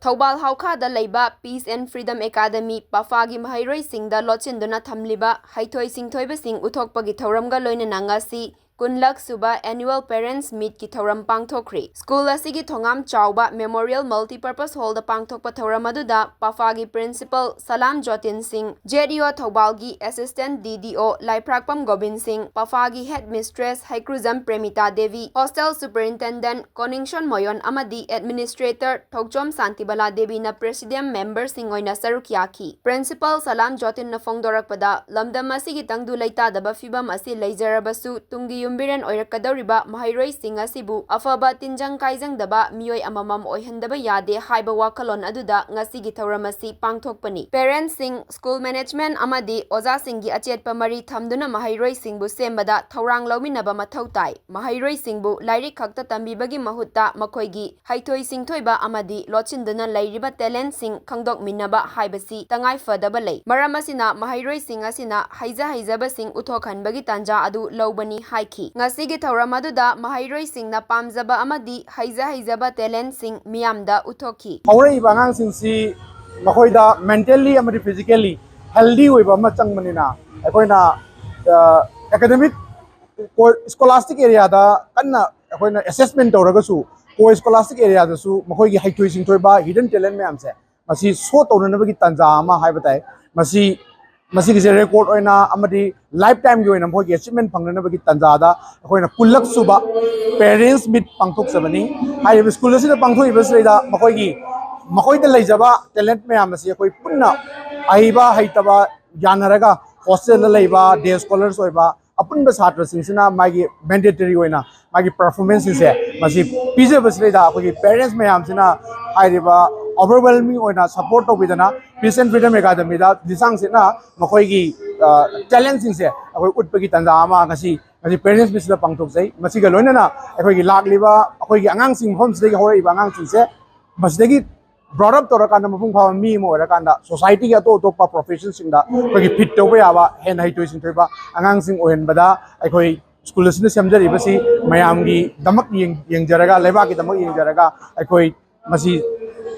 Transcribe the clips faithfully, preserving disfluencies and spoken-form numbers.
ꯊꯧꯕꯥꯜ ꯍꯥꯎꯈꯥꯗ ꯂꯩꯕ Peace and Freedom Academy ꯄꯐꯥꯒꯤ ꯃꯍꯩꯔꯣꯏꯁꯤꯡꯗ ꯂꯣꯠꯁꯤꯟꯗꯨꯅ ꯊꯝꯂꯤꯕ ꯍꯩꯊꯣꯏ ꯁꯤꯡꯊꯣꯏꯕꯁꯤꯡ ꯎꯠꯊꯣꯛꯄꯒꯤ ꯊꯧꯔꯝꯒ ꯂꯣꯏꯅꯅ ꯉꯁꯤ ꯀꯨꯟꯂꯛ ꯁꯨꯕ Annual Parents Meetꯀꯤ ꯊꯧꯔꯝ ꯄꯥꯡꯊꯣꯛꯈ꯭ꯔꯦ꯫ ꯁ꯭ꯀꯨꯜ ꯑꯁꯤꯒꯤ ꯊꯣꯉꯥꯝ ꯆꯥꯎꯕ Memorial Multipurpose Hallꯗ ꯄꯥꯡꯊꯣꯛꯄ ꯊꯧꯔꯝ ꯑꯗꯨꯗ ꯄꯐꯥꯒꯤ Principal ꯁꯂꯥꯝ ꯖꯣꯇꯤꯟ ꯁꯤꯡ, ZEO ꯊꯧꯕꯥꯜꯒꯤ Assistant DDO ꯂꯥꯏꯐ꯭ꯔꯥꯛꯄꯝ ꯒꯣꯕꯤꯟ ꯁꯤꯡ, ꯄꯐꯥꯒꯤ Head Mistress ꯍꯩꯀ꯭ꯔꯨꯖꯝ ꯄ꯭ꯔꯦꯃꯤꯇꯥ ꯗꯦꯕꯤ, Hostel Superintendent ꯀꯣꯅꯤꯡꯁꯣꯟ ꯃꯣꯌꯣꯟ ꯑꯃꯗꯤ Administrator ꯊꯧꯆꯣꯝ ꯁꯥꯟꯇꯤꯕꯂꯥ ꯗꯦꯕꯤꯅ Presidium Memberꯁꯤꯡ ꯑꯣꯏꯅ ꯁꯔꯨꯛ ꯌꯥꯈꯤ꯫ Principal ꯁꯂꯥꯝ ꯖꯣꯇꯤꯟꯅ ꯐꯣꯡꯗꯣꯔꯛꯄꯗ, ꯂꯝꯗꯝ ꯑꯁꯤꯒꯤ ꯇꯪꯗꯨ ꯂꯩꯇꯥꯗꯕ ꯐꯤꯕꯝ ꯑꯁꯤ ꯂꯩꯖꯔꯕꯁꯨ, ꯇꯨꯡꯒꯤ ꯌꯨꯝꯕꯤꯔꯦꯟ ꯑꯣꯏꯔꯛꯀꯗꯧꯔꯤꯕ ꯃꯍꯩꯔꯣꯏꯁꯤꯡ ꯑꯁꯤꯕꯨ ꯑꯐꯕ ꯇꯤꯟꯖꯪ ꯀꯥꯏꯖꯪꯗꯕ ꯃꯤꯑꯣꯏ ꯑꯃꯃꯝ ꯑꯣꯏꯍꯟꯗꯕ ꯌꯥꯗꯦ ꯍꯥꯏꯕ ꯋꯥꯈꯜꯂꯣꯟ ꯑꯗꯨꯗ ꯉꯁꯤꯒꯤ ꯊꯧꯔꯝ ꯑꯁꯤ ꯄꯥꯡꯊꯣꯛꯄꯅꯤ꯫ Parentsꯁꯤꯡ, school management ꯑꯃꯗꯤ ꯑꯣꯖꯥꯁꯤꯡꯒꯤ ꯑꯆꯦꯠꯄ ꯃꯔꯤ ꯊꯝꯗꯨꯅ ꯃꯍꯩꯔꯣꯏꯁꯤꯡꯕꯨ ꯁꯦꯝꯕꯗ ꯊꯧꯔꯥꯡ ꯂꯧꯃꯤꯟꯅꯕ ꯃꯊꯧ ꯇꯥꯏ꯫ ꯃꯍꯩꯔꯣꯏꯁꯤꯡꯕꯨ ꯂꯥꯏꯔꯤꯛ ꯈꯛꯇ ꯇꯝꯕꯤꯕꯒꯤ ꯃꯍꯨꯠꯇ ꯃꯈꯣꯏꯒꯤ ꯍꯩꯊꯣꯏ ꯁꯤꯡꯊꯣꯏꯕ ꯑꯃꯗꯤ ꯂꯣꯠꯁꯤꯟꯗꯨꯅ ꯂꯩꯔꯤꯕ talentꯁꯤꯡ ꯈꯪꯗꯣꯛꯃꯤꯟꯅꯕ ꯍꯥꯏꯕꯁꯤ ꯇꯉꯥꯏ ꯐꯗꯕ ꯂꯩ꯫ ꯃꯔꯝ ꯑꯁꯤꯅ ꯃꯍꯩꯔꯣꯏꯁꯤꯡ ꯑꯁꯤꯅ ꯍꯩꯖ ꯍꯩꯖꯕꯁꯤꯡ ꯎꯠꯊꯣꯛꯍꯟꯕꯒꯤ ꯇꯥꯟꯖꯥ ꯑꯗꯨ ꯂꯧꯕꯅꯤ ꯍꯥꯏꯈꯤ꯫ ꯉꯁꯤꯒꯤ ꯊꯧꯔꯝ ꯑꯗꯨꯗ ꯃꯍꯩꯔꯣꯏꯁꯤꯡꯅ ꯄꯥꯝꯖꯕ ꯑꯃꯗꯤ ꯍꯩꯖ ꯍꯩꯖꯕ talentꯁꯤꯡ ꯃꯤꯌꯥꯝꯗ ꯎꯠꯊꯣꯛꯈꯤ꯫ ꯍꯧꯔꯛꯏꯕ ꯑꯉꯥꯡꯁꯤꯡꯁꯤ ꯃꯈꯣꯏꯗ mentally ꯑꯃꯗꯤ physically healthy ꯑꯣꯏꯕ ꯑꯃ ꯆꯪꯕꯅꯤꯅ, ꯑꯩꯈꯣꯏꯅ academic scholastic areaꯗ ꯀꯟꯅ ꯑꯩꯈꯣꯏꯅ assessment ꯇꯧꯔꯒꯁꯨ, ꯀꯣ scholastic areaꯗꯁꯨ ꯃꯈꯣꯏꯒꯤ ꯍꯩꯊꯣꯏ ꯁꯤꯡꯊꯣꯏꯕ hidden talent ꯃꯌꯥꯝꯁꯦ ꯃꯁꯤ show ꯇꯧꯅꯅꯕꯒꯤ ꯇꯥꯟꯖꯥ ꯑꯃ ꯍꯥꯏꯕ ꯇꯥꯏ꯫ ꯃꯁꯤ ꯃꯁꯤꯒꯤꯁꯦ record ꯑꯣꯏꯅ ꯑꯃꯗꯤ life timeꯒꯤ ꯑꯣꯏꯅ ꯃꯈꯣꯏꯒꯤ achievement ꯐꯪꯅꯅꯕꯒꯤ ꯇꯥꯟꯖꯥꯗ ꯑꯩꯈꯣꯏꯅ ꯀꯨꯟꯂꯛ ꯁꯨꯕ Parents Meet ꯄꯥꯡꯊꯣꯛꯆꯕꯅꯤ꯫ ꯍꯥꯏꯔꯤꯕ ꯁ꯭ꯀꯨꯜ ꯑꯁꯤꯗ ꯄꯥꯡꯊꯣꯛꯏꯕꯁꯤꯗꯩꯗ ꯃꯈꯣꯏꯒꯤ ꯃꯈꯣꯏꯗ ꯂꯩꯖꯕ talent ꯃꯌꯥꯝ ꯑꯁꯤ ꯑꯩꯈꯣꯏ ꯄꯨꯟꯅ ꯑꯍꯩꯕ ꯍꯩꯇꯕ ꯌꯥꯅꯔꯒ hostelꯗ ꯂꯩꯕ day scholars ꯑꯣꯏꯕ ꯑꯄꯨꯟꯕ ꯁꯥꯇ꯭ꯔꯁꯤꯡꯁꯤꯅ ꯃꯥꯒꯤ mandatory ꯑꯣꯏꯅ ꯃꯥꯒꯤ performanceꯁꯤꯡꯁꯦ ꯃꯁꯤ ꯄꯤꯖꯕꯁꯤꯗꯩꯗ ꯑꯩꯈꯣꯏꯒꯤ parents ꯃꯌꯥꯝꯁꯤꯅ ꯍꯥꯏꯔꯤꯕ overwhelming ꯑꯣꯏꯅ support ꯇꯧꯕꯤꯗꯅ Peace and Freedom Academyꯗ ꯂꯤꯁꯥꯡꯁꯤꯠꯅ ꯃꯈꯣꯏꯒꯤ talentꯁꯤꯡꯁꯦ ꯑꯩꯈꯣꯏ ꯎꯠꯄꯒꯤ ꯇꯥꯟꯖꯥ ꯑꯃ ꯉꯁꯤ ꯉꯁꯤ Parents Meetꯁꯤꯗ ꯄꯥꯡꯊꯣꯛꯆꯩ꯫ ꯃꯁꯤꯒ ꯂꯣꯏꯅꯅ ꯑꯩꯈꯣꯏꯒꯤ ꯂꯥꯛꯂꯤꯕ ꯑꯩꯈꯣꯏꯒꯤ ꯑꯉꯥꯡꯁꯤꯡ ꯃꯐꯝꯁꯤꯗꯒꯤ ꯍꯧꯔꯛꯏꯕ ꯑꯉꯥꯡꯁꯤꯡꯁꯦ ꯃꯁꯤꯗꯒꯤ brought up ꯇꯧꯔꯀꯥꯟꯗ ꯃꯄꯨꯡ ꯐꯥꯕ ꯃꯤ ꯑꯃ ꯑꯣꯏꯔꯀꯥꯟꯗ societyꯒꯤ ꯑꯇꯣꯞ ꯑꯇꯣꯞꯄ professionꯁꯤꯡꯗ ꯑꯩꯈꯣꯏꯒꯤ fit ꯇꯧꯕ ꯌꯥꯕ ꯍꯦꯟꯅ ꯍꯩꯊꯣꯏ ꯁꯤꯡꯊꯣꯏꯕ ꯑꯉꯥꯡꯁꯤꯡ ꯑꯣꯏꯍꯟꯕꯗ ꯑꯩꯈꯣꯏ ꯁ꯭ꯀꯨꯜ ꯑꯁꯤꯅ ꯁꯦꯝꯖꯔꯤꯕꯁꯤ ꯃꯌꯥꯝꯒꯤꯗꯃꯛ ꯌꯦꯡ- ꯌꯦꯡꯖꯔꯒ, ꯂꯩꯕꯥꯛꯀꯤꯗꯃꯛ ꯌꯦꯡꯖꯔꯒ ꯑꯩꯈꯣꯏ ꯃꯁꯤ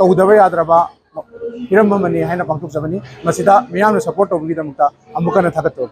ꯇꯧꯗꯕ ꯌꯥꯗ꯭ꯔꯕ ꯍꯤꯔꯝ ꯑꯃꯅꯤ ꯍꯥꯏꯅ ꯄꯥꯡꯊꯣꯛꯆꯕꯅꯤ꯫ ꯃꯁꯤꯗ ꯃꯤꯌꯥꯝꯅ ꯁꯄꯣꯔꯠ ꯇꯧꯕꯒꯤꯗꯃꯛꯇ ꯑꯃꯨꯛ ꯍꯟꯅ ꯊꯥꯒꯠꯆꯔꯤ꯫